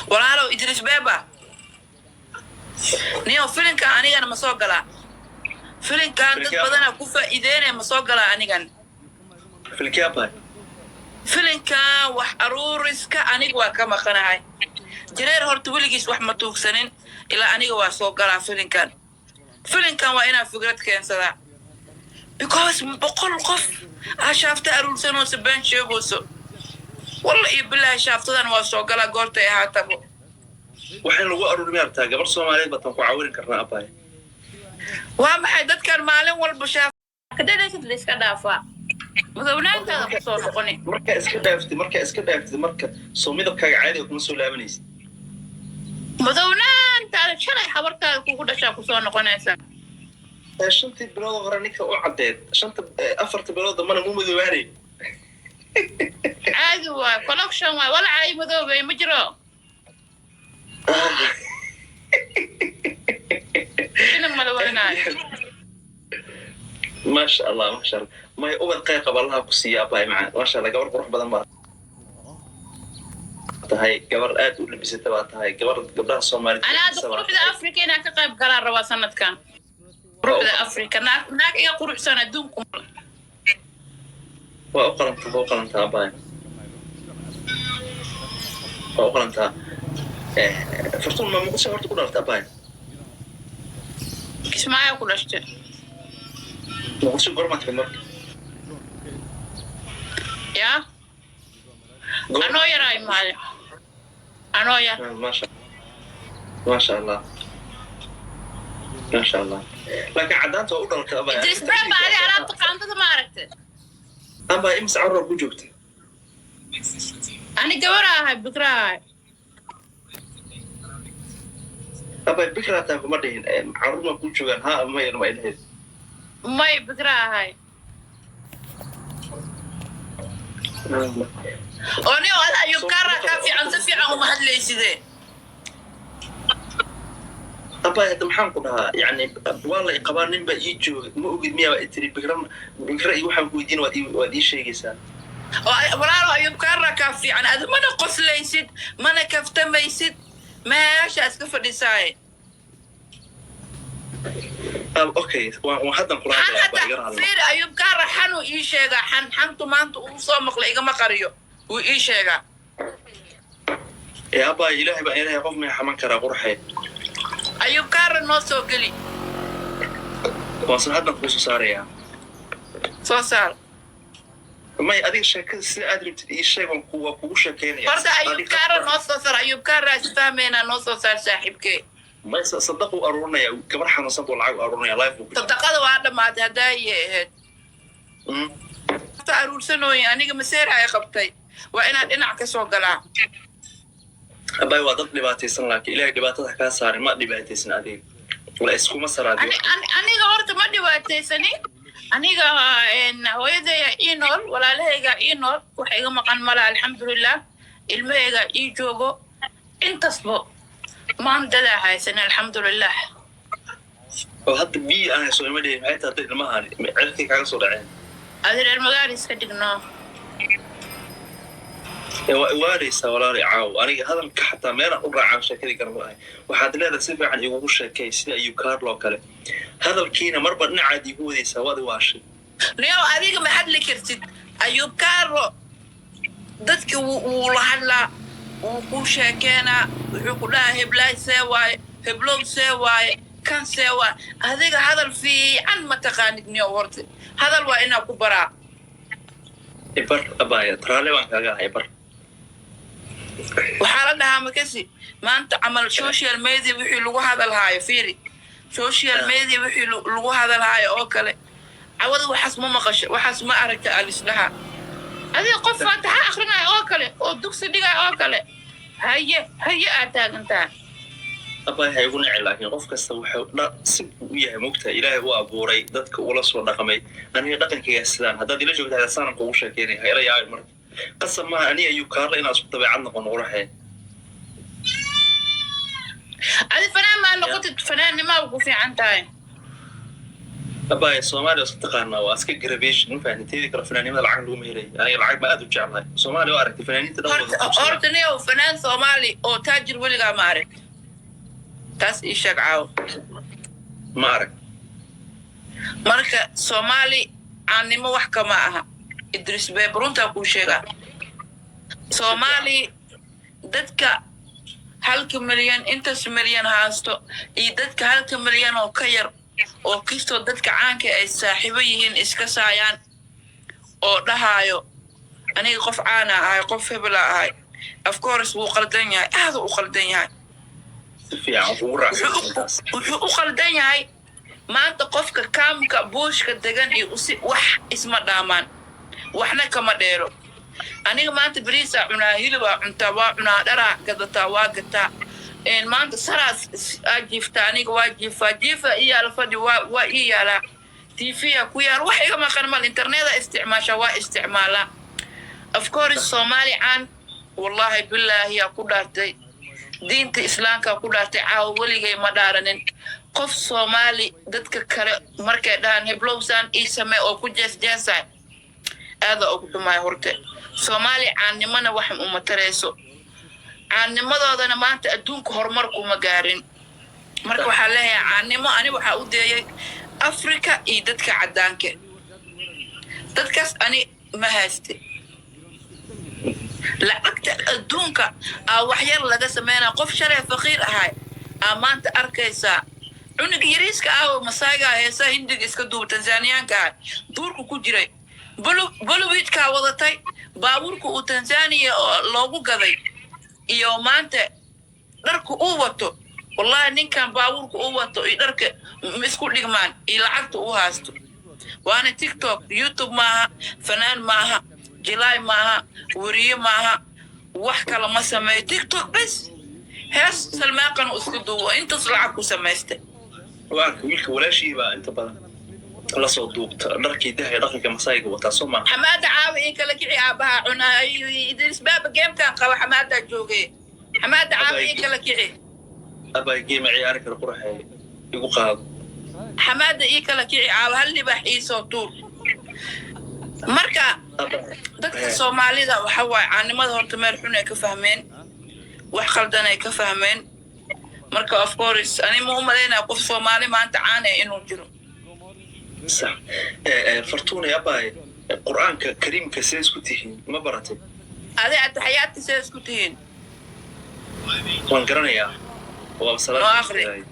Walaalow, Idris Beba niyo, filinkan anigana ma soo galaa? Filinkan dad Filinkaa? badanaa ku faa'iideynaya, ma soo galaa anigan? Filinkaa, abay? Filinkan wax aruuriska aniga waa ka maqanahay. Jareer horta weligiis wax ma tuugsanin ilaa aniga waa soo galaa filinkan. Filinkan waa inaa fikrad keensadaa, because 100 qof aa shaafta aruursanooso, been sheegooso. Walla iyo bilaahi, shaaftadan waa soo galaa goortay ahaatabo. Waxaan lagu aruuri maartaa, gabar Soomaaliyeed batan ku caawin karnaa, abay. Waa maxay dadkan maalin walba shaaf kadhadhaysid? La iska dhaafaa, madownaantaada kusoo noqoni. Markaa iska dhaaftid, marka soo midabkaaga caadiga kuma soo laabanaysid. Madownaantaada shalay habartaada kugu dhashaa kusoo noqonaysa. Ee 5-tii bilood hore ninka u caddeed, shanta 4-ta bilood dambana mu madoobaanay. Caadi waay, collection waay, walacay madoobay ma jiro. Filim mala warinaayo. Maasha Allah, maasha Allah. May, ubad khayr qaba Allaha ku siiya, abay macaan. Maasha Allah, gabar qurux badan baa tahay, gabar aad u labisata baa tahay, gabar gabdhaha Soomaalida. Ana hadda Quruxda Africa inaan ka qayb galaan rabaa sanadkan. Quruxda Africa, naag naag iga quruxsan adduunku. Waa u qalantaa, waa u qalantaa, abay, waa u qalantaa. Fartuun, ma Muqdisho horta ku dhalatay, abay? Kismaayo ku dhashtay. Muqdisho goormaa timid marka? Yaa, anoo yaraa imaade, anoo yar. Maasha, maasha Allah, maasha Allah. Laakiin caddaanta waa u dhalatay, abay. Idris Beba, adi alaabta qaandada ma aragtay? Abay, imise carruur ku joogta? Ani gabar ahay, bikra ahay. Abay, bikraataa kuma dhihin. Carruur ma ku joogaan, ha ama maya ma idhahayd? May, bikra ahay. Oo nin ada Ayubkaara kaa fiican, si fiican uma hadlayside. Abay, hadda maxaan ku dhahaa? Yani waa la iqabaa, nin baa ii jooga, ma ogid miyaa tiri? Bikra, bikra iyo waxaan ku weydiin waad ii sheegaysaa. Oo walaalo, Ayubkaara kaa fiican. Adi mana qoslaysid, mana kaftamaysid, meesha iska fadhisaaye. Ah, okay, waan haddan kula xan hadlaya, abaa, iga hadda raali. Fiir, Ayubkaara xanuu ii sheegaa. Xan, xantu maanta uu soo maqlay igama qariyo, wuu ii sheegaa. Ee abay, Ilaahay baa, Ilaahay qof may xaman karaa, qurxee. Ayubkaara noo soo geli. Waasan haddan kuu soo saarayaa. Soo saar. May, adiga sheekada sida aad rabtid ii sheeg, waa kugu sheekeynaya. Horta Ayubkaara noo soo saar. Ayubkaara isfahmeynaa, noo soo saar, saaxiibkee. May, sadaq uu aruurinaya, gabar xanuunsan buu lacag u aruurinaya, live buu ku jiraa. Sadaqada waa dhammaatay, haddaa iyay ahayd. Horta aruursanooyin, aniga maseer ay qabtay, waa inaan dhinac ka soo galaa. Abay, waa dad dhibaataysan, laakiin Ilaahay dhibaatada ha kaa saarin. Ma dhibaataysan adiga, la iskuma saraadiyo. Aniga horta ma dhibaataysani. Aniga hooyadaya ii nool, walaalahayga ii nool, wax iga maqan mala, alxamdulilah. Ilmahayga ii joogo, intasbo maan dadaa haysan, alxamdulilah. Oo hadda biyi aan hayso ima dhihin, maxay tahay ilmahan cirkay kaaga soo dhaceen? Adi reer magaala iska dhigno. Ee waa iwaanaysaa, walaalay. Caaw aniga hadalka xataa meelaan u raacaan sheekadii garan la'ahay. Waxaad leedahay si fiican igugu sheekay sida Ayub Kaarlo kale, hadalkiina marba dhinacaad iigu wadaysaa, waad iwaashay. Niyow, adiga ma hadli kartid. Ayub Kaarlo dadki wuu la hadlaa, wuu ku sheekeenaa, wuxuu ku dhahaa heblaay see waaye, heblow see waaye, kan see waaye. Adiga hadal fiican ma taqaanid, niyow. Horta hadal waa inaa ku baraa. Ibar, abaya, taraale baan kaaga ahay, bar. Waxaa la dhahaa makasi maanta camal social media wixii lagu hadalhaayo, fiiri, social media wixii lagu hadalhaayo oo kale, cawada waxaas ma maqasho, waxaas ma aragta, alisdhaha. Adiga qof faataxa akrinaya oo kale oo dugsi dhigaya oo kale, haye haye aad taagantaa. Abay, ha igu nici, laakiin qof kasta wuxuu si buu u yahay, mogtahay, Ilaahay u abuuray, dadka ula soo dhaqmay. Aniga dhaqankayga sidaan haddaad ila joogta saanan kugu sheekeynaya, ha ila yaabin. Marka qasab maaha ani Ayuu Kaarla inaan isku dabeecad noqono, quraxee. Adi fanaan maa noqotid? Fanaannimaa ku fiican tahay. Abaya, Soomaaliya iska taqaanaa, waa iska graduation, ma fahanti? Teedi kale, fanaanimada lacag laguma helay. Aniga lacag ma aad u jeclahay. Soomaaliya waa aragtay fanaaniinta dhan wada Horta tuugsadaan. Horta niyow, fanaan Soomaali oo taajir weligaa ma arag. Taas ii sheeg caawo. Ma arag. Marka Soomaali caannimo wax kama aha, Idris Beeb, runtaa kuu sheegaa. Soomaali dadka halka milyan, intaas milyan haasto iyo dadka halka milyan oo ka yar oo kastoo dadka caanka ay saaxiibo yihiin iska saayaan oo dhahaayo aniga qof caana ahay, qof hebela ahay, of course wuu qaldan yahay, aada u qaldan yahay. Si fiican kugu raacsan intaas. Wuxuu u qaldan yahay, maanta qofka kaamka buushka degan iyo usi wax isma dhaamaan, waxna kama dheero. Aniga maanta bariisaa cunaa, hilibaa cuntaa, waa cunaa, dharaa gadataa, waa gataa. Maanta saraas aa jiiftaa, aniga waa jiifaa, jiifa ii yaala, fadhi waa ii yaalaa, TV-a ku yaal, wax iga maqan mal, interneta isticmaasha, waa isticmaalaa. Of course Soomaali caan, wallahi bilaahi aa ku dhaartay, diinta Islaamka ku dhaartay, caawa weligay ma dhaaranin qof Soomaali. Dadka kale markay dhahaan heblowsaan ii samee oo ku jees jeesay, aada ugu xumaay. Horte Soomaali caannimona wax uma tarayso, caannimadoodana maanta adduunka horumar kuma gaarin. Marka waxaa leeyahay, caannimo ani waxaa u deeyay Africa iyo dadka caddaanka. Dadkaas ani ma hayste. Lacagta adduunka aa waxyar laga sameynaya. Qof shalay faqiir ahay aa maanta arkaysaa cunuga yariiska ah oo Masaaga heesaa Hindiga iska duuba, Tanzaniyaanka ah, duurka ku jiray, boluwidkaa wadatay, baabuurka uu Tanzania oo loogu gaday iyo maanta dharka uu wato, wallahi ninkan baabuurka uu wato iyo dharka ma isku dhigmaan iyo lacagta uu haysto. Waana TikTok, YouTube maaha, fanaan maaha, jilaay maaha, weriye maaha, wax kale ma sameeyo, TikTok bes, hees salmaaqan uu isku duubo, intaas lacag ku samaystay. Waa wiilka walaashii baa inta badan lasoo duubta dharkii daha ee dhaqanka Masaayiga wataa, soo maa? Xamaada caawi in kala kici, aabaha cunaa. Idris Baaba game-kan qaba, Xamaadaa jooge. Xamaada caawi in kala kici. Abay, game-a ciyaari kara, quraxee igu qaado. Xamaada ii kala kici caawa, hal libaax iisoo tuur. Marka dadka Soomaalida waxa waaye, caanimada horta meel xun ay ka fahmeen, wax khaldan ay ka fahmeen. Marka of course ani ma u malaynaya qof Soomaali maanta caanaya inuu jiro. Sax. Fartuunay, abay, Qur-aanka Kariimka sidee isku tihiin? Ma baratay? Adi ataxayaadka see isku tihiin? Waan garanayaa, waa Noo akhri. salaad.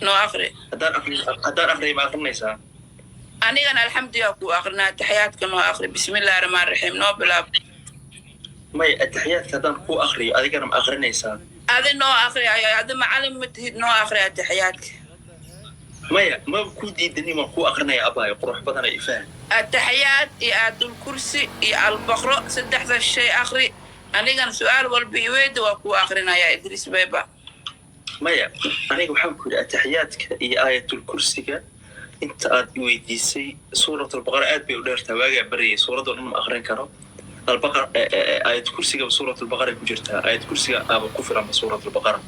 Noo aqri. Haddaan aqriyo, ma aqrinaysaa? Anigana alxamdulilah ku aqrinaa. Ataxiyaadka noo aqri. Bismillahi raxmaan raxiim noo bilaab. Maya, ataxiyaadka haddaan ku aqriyo, adigana ma aqrinaysaa? Adi noo aqri. Adi macalin ma tihid? Noo aqri ataxiyaadka. Maya, maba ku diidani, waan ku aqrinaya abaayo, qurux badana, ifaham. Ataxiyaad iyo Aayadulkursi iyo Albaqro, saddexda shay aqri. Anigana su-aal walba iweyda, waa kuu aqrinayaa, Idriis Beba. Maya, aniga waxaan ku yidhi ataxiyaadka iyo Aayatulkursiga. Inta aad i weydiisay Suuratulbaqara aad bay u dheertaa, waagaa baryay, suuradoo dhan ma aqrin karo. Albaqara, Aayatulkursigaba Suuratulbaqara ku jirtaa, Aayatulkursiga aaba ku filanba Suuratulbaqara.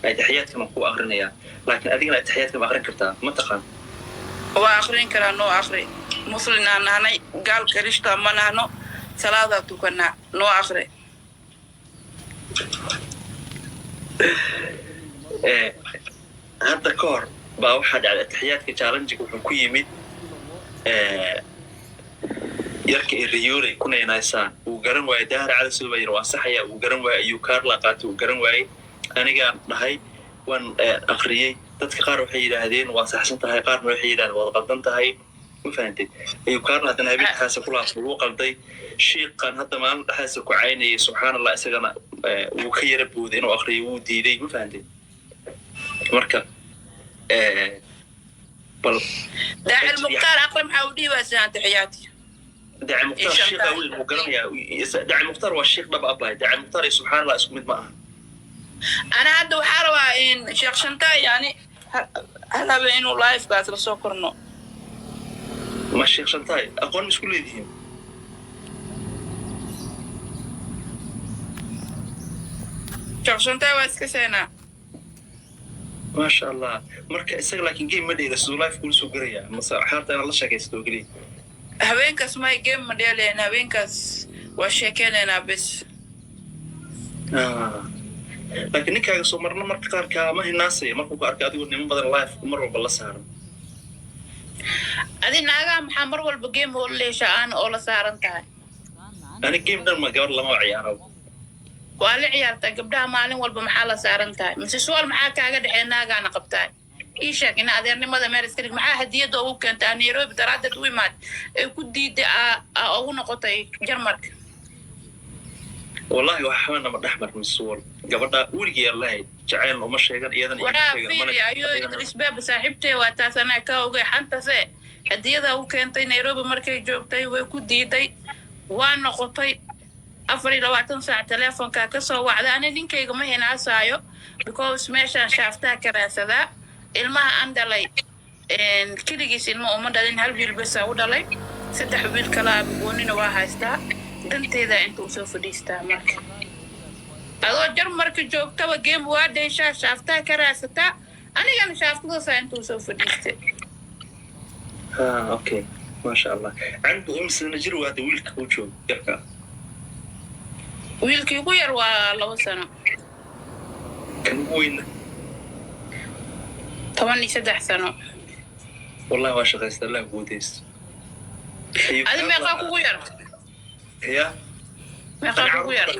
Ataxiyaadkan waan ku aqrinayaa, laakiin adigana ataxiyaadka ma aqrin kartaa? Ma taqaan? Waa aqrin karaa, noo aqri. Muslin aan nahnay, gaal karishta ma nahno, salaadaa tukanaa, noo aqri. Hadda ka hor baa waxaa dhacday ataxiyaadka challenge-ga wuxuu ku yimid yarka ee Riyooley ku naynaysaan, wuu garan waayey. Daahir Cali baa yiri waa saxaya, wuu garan waayey. Ayuu Kaarla qaatay, wuu garan waayey. Anigaan dhahay waan akhriyey. Dadka qaar waxay yidhaahdeen waa saxsan tahay, qaarna waxay yidhahdeen waad qaldan tahay, ma fahantay? Ayuu Kaarla haddana habeen dhexaasa ku laabtay, wuu qalday. Shiiqan hadda maalin dhexaasa ku caynayay, subxaan Allah, isagana wuu ka yara booday inuu akriyo, wuu diiday, ma fahantay? Marka bal Daacil Mukhtaar aqri, maxaa u dhiibaysaa ataxiyaadka? Daaci Mukhtaar shiiqa weyn wuu garanayaa. Daaci Mukhtaar waa shiiq dhab abahay. Daaci Mukhtaar iyo subxaan Allah isku mid ma aha. Ana hadda waxaa rabaa in Sheekh Shantaa, yani hal habeen inuu live-kaas la soo korno. Ma Sheekh Shantaay aqoon ma isku leedihiin? Sheekh Shantaa waa iska seenaa. Maasha Allah. Marka isaga laakiin game ma dheela? Siduu live kula soo gelaya? Mase xaarta inaad la sheekaysato oo keliya? Habeenkaas may, game ma dheelayn habeenkaas, waa sheekeynaynaa bes. Ah. Laakiin ninkaaga soo marna marka qaar kaama hinaasaya markuu ku arkay adigoo niman badan live mar walba la saaran? Adi naagaha maxaa mar walba game oo leesha aan oo la saaran tahay? Ani game dhan ma gabar lama ciyaaro. Waa la ciyaartaa gabdhaha maalin walba. Maxaa la saaran tahay? Mise su'aal maxaa kaaga dhexee naagaana qabtaa? Ii sheeg ina adeernimada meel iska dhig. Maxaa hadiyadda ugu keentay aa Nairobi daraaddeed u imaad ee ku diiday aa ugu noqotay Jarmarka? Wallahi waxba nama dhex marin suwal gabadha weligii lahayd. Jacaylna uma sheegan, iyadana ima Waraa sheegan. Fiiri ayuu Idris Baaba saaxiibtay waa taas, anaa ka ogay xantase. Hadiyada u keentay Nairobi markay joogtay way ku diiday, waa noqotay 24 saac teleefonka kasoo wacday. Ani ninkayga ma hinaasaayo because meeshaan shaaftaa ka raadsadaa. Ilmaha aan dhalay keligiis ilma uma dhalin, hal wiil besa u dhalay, saddex wiil kala goonina waa haystaa. Danteeda inta usoo fadhiistaa. Marka adoo Jarmarka joogtaba game waa dheeshaa, shaaftaa ka raadsataa, anigana shaaftadoosaa inta usoo fadhiistay. Ha, okay, maasha Allah. Canbu imisana jir waa hadda wiilka kuu joogo yarka? Wiilkii ugu yar waa 2 sano. Kan ugu weyna? 13 sano. Wallahi waa shaqaysta, Allah guudaysto. Adi meeqaa kugu yar? Ya? Meeqaa kugu yar?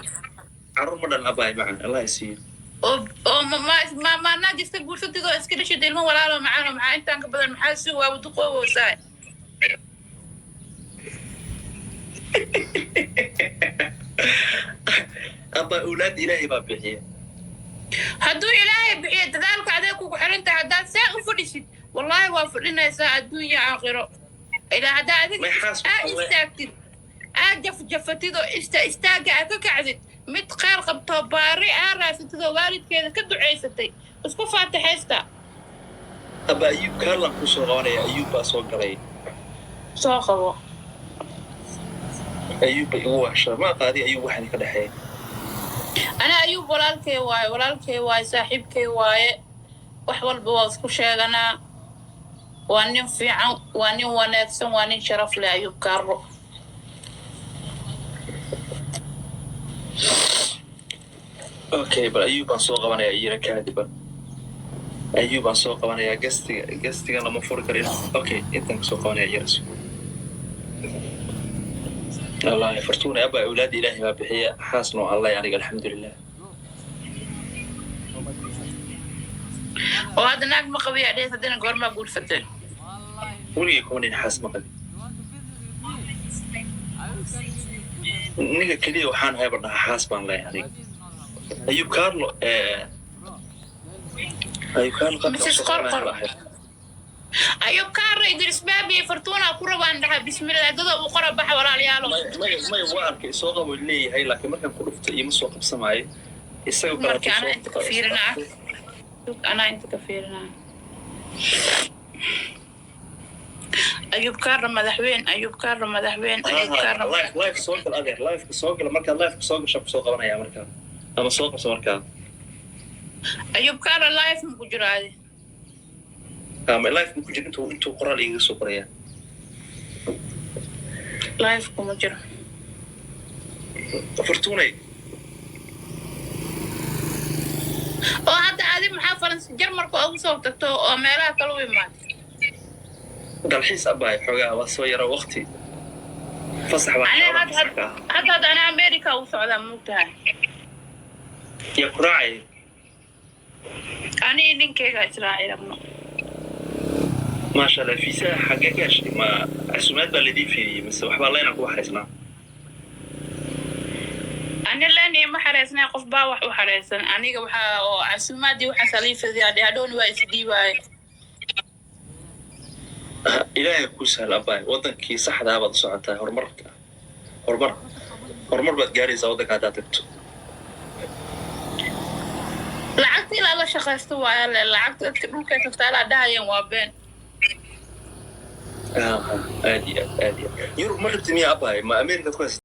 Carruur ma dhan, abaay macan, Allah isiiyo. Oo ma naag iska guursatid oo iska dhashid ilmo, walaalo macaano. Maxaa intaan ka badan maxaa si waa duqooboosaa? Abaa, awlaad Ilaahay baa bixiya. Hadduu Ilaahay bixiyo, dadaalka adeeg kugu xiran tahay. Haddaad saa u fadhisid, wallahi waa fadhinaysaa adduunya aakhiro, ilaa haddaa adiga May xaas aa istaagtid, aa jafjafatid oo istaagga aa ka kacdid, mid kheyr qabtoo baari aa raasatid oo waalidkeeda ka ducaysatay isku faatixaysta. Aba, Ayuub Kaarlan kusoo qabanaya. Ayuub baa soo galay. Soo qabo. Ayuub bay igu waashaa, ma aqaadi Ayuub waxaan ka dhexeeya. Ana Ayuub walaalkay waaye, walaalkay waaye, saaxiibkay waaye, wax walba waa isku sheeganaa. Waa nin fiican, waa nin wanaagsan, waa nin sharaf leh Ayuub Kaarlo. Okay, bal Ayuub baan soo qabanaya, iyana kaadiba Ayuub baan soo qabanaya. Gastiga lama furi karin. Okay, intaan kasoo qabanaya yaras. Wallahi Fartuuna abaa, awlaad Ilaahay baa bixiya, xaasna oo Allah aniga alxamdulilah. Oo hadda naag ma qabiya dhees, haddana goormaa guursatay? Weligay kuma nin xaas ma qabin. Ninka keliya waxaan hayba dhaha xaas baan leeyahay aniga. Ayub Carlo, Ayub Carlo qaabka Mrs. usoo qabanaya Qorqor. baa ahayd. Ayuub Kaarlo, Idris Baabi iyo Fartuuna ku rabaan dhaha. Bismillah, dada uu qora baxa, walaalayaalo. May, waa arkay soo qabo leeyahay, laakiin markaan ku dhuftay ima soo qabsamaayo isaga kale. Marka anaa inta ka fiirinaa, anaa inta ka fiirinaa. Ayuub Kaarlo madaxweyne, Ayuub Kaarlo madaxweyne, Ayuub Kaarlo. Live soo gal adeer, live soo gal. Markaad live soo gasha kusoo qabanaya markaa, ama soo qabso markaa. Ayuub Kaarlo live ma ku jiro adi? Ama live ma ku jiro, intuu qoraal igaga soo qoraya. Live kuma jiro. Fortunay. Oo hadda adi maxaa Faransi Jarmarka ugu soo tagto oo meelaha kale u imaatay? Dalxiis abaay, xoogaa waa soo yara waqti fasax baa. Ani Xoogaa hadda fasax ka ah. Hadda ana America u socdaa, moogtahay? Yaa ku raacay? Ani ninkeyga israaci rabno. Maasha Allah. Fiisaha xaggee ka heshay? Ma casuumaad baa laydin fiidiyey mise waxbaa leynaan kugu xariisnaa? Ani len ima xareysnay, qof baa wax u xareysan. Aniga waxaa oo casuumaadii waxaa saliifadii hadhowna waa isdhiibaaye. Ilaahay kuu sahla abaay. Wadankii saxdaa baad u socotaa. Horumarka, horumar baad gaaraysaa waddanka haddaad tagto. Lacagta ilaa la shaqaysto waaya le, lacagta dadka dhulkay tagtaalaa dhahayeen waa been. Aad iyo aad, aad iyo aad. Yurub ma rabti miya abaay? Ma Amerikaad ku haysataa?